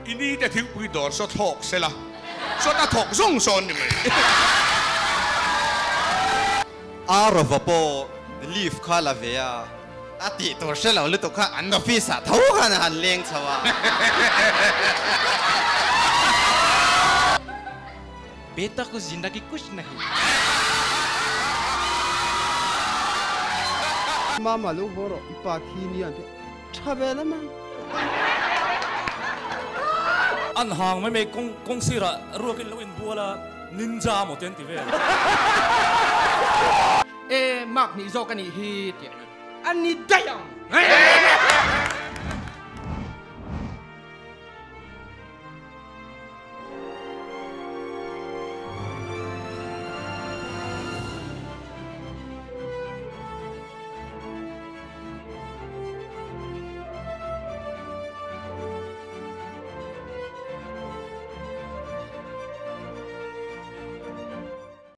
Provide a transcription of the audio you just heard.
I ni te thingpui dawr saw thlawk sela, sawta thawk zawng sawn ni mai. Arova pawh leave kha la ve a, a tih tur hre lo lutuk kha an office ah tho khan a han leng chho a. Beta ko zindagi kuch nahi. Mama lo haw rawh, i pa thi nia tih tha ve la mai. An hang mai mai kawng kawng sirah ruakin lo inbual a, ninja maw te an ti vel. E, mark hnih zawk a nih hi tih a ni daih ang.